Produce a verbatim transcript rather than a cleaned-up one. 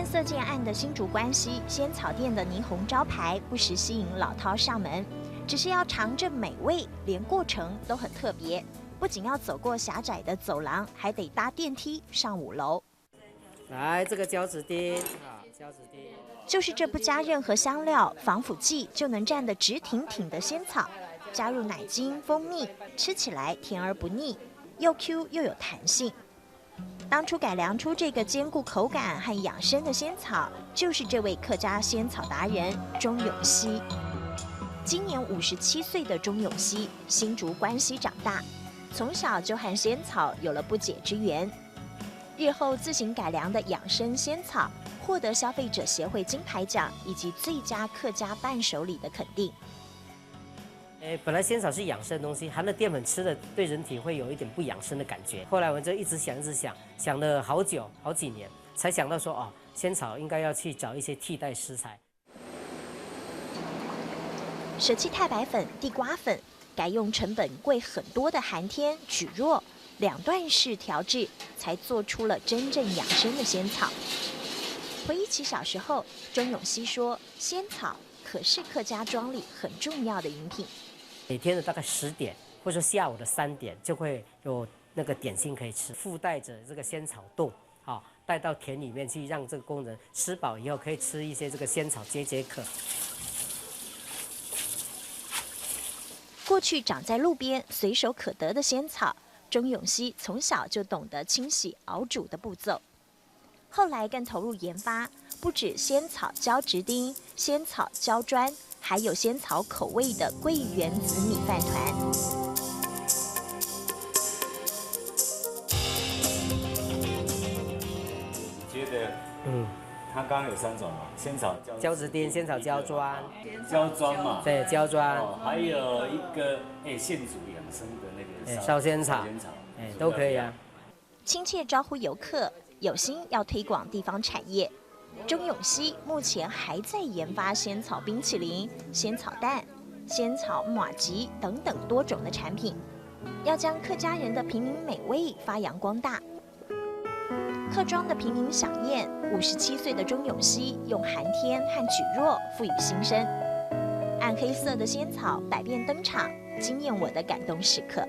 色渐暗的新竹关西仙草店的霓虹招牌不时吸引老饕上门，只是要尝这美味，连过程都很特别。不仅要走过狭窄的走廊，还得搭电梯上五楼。来，这个交趾丁啊，交趾丁。就是这不加任何香料、防腐剂就能蘸得直挺挺的仙草，加入奶精、蜂蜜，吃起来甜而不腻，又 Q 又有弹性。当初改良出这个兼顾口感和养生的仙草，就是这位客家仙草达人钟永熙。今年五十七岁的钟永熙，新竹关西长大，从小就和仙草有了不解之缘。日后自行改良的养生仙草，获得消费者协会金牌奖以及最佳客家伴手礼的肯定。哎，本来仙草是养生的东西，含了淀粉吃了对人体会有一点不养生的感觉。后来我就一直想，一直想，想了好久好几年，才想到说，哦，仙草应该要去找一些替代食材。舍弃太白粉、地瓜粉，改用成本贵很多的寒天、蒟蒻，两段式调制，才做出了真正养生的仙草。回忆起小时候，钟永熙说，仙草可是客家庄里很重要的饮品。每天的大概十点，或者说下午的三点，就会有那个点心可以吃，附带着这个仙草冻，好、带到田里面去，让这个工人吃饱以后可以吃一些这个仙草解解渴。过去长在路边随手可得的仙草，钟永熙从小就懂得清洗、熬煮的步骤。后来更投入研发，不止仙草浇植丁、仙草浇砖，还有仙草口味的桂圆紫米饭团。觉得，嗯，它刚刚有三种嘛，仙草浇浇植丁、仙草浇砖、浇砖嘛，对，浇砖、哦，还有一个哎，现煮养生的那个哎烧仙草烧仙草，哎，都可以啊。亲切招呼游客，有心要推广地方产业。钟永熙目前还在研发仙草冰淇淋、仙草蛋、仙草马吉等等多种的产品，要将客家人的平民美味发扬光大。客庄的平民飨宴，五十七岁的钟永熙用寒天和蒟蒻赋予新生。暗黑色的仙草百变登场，惊艳我的感动时刻。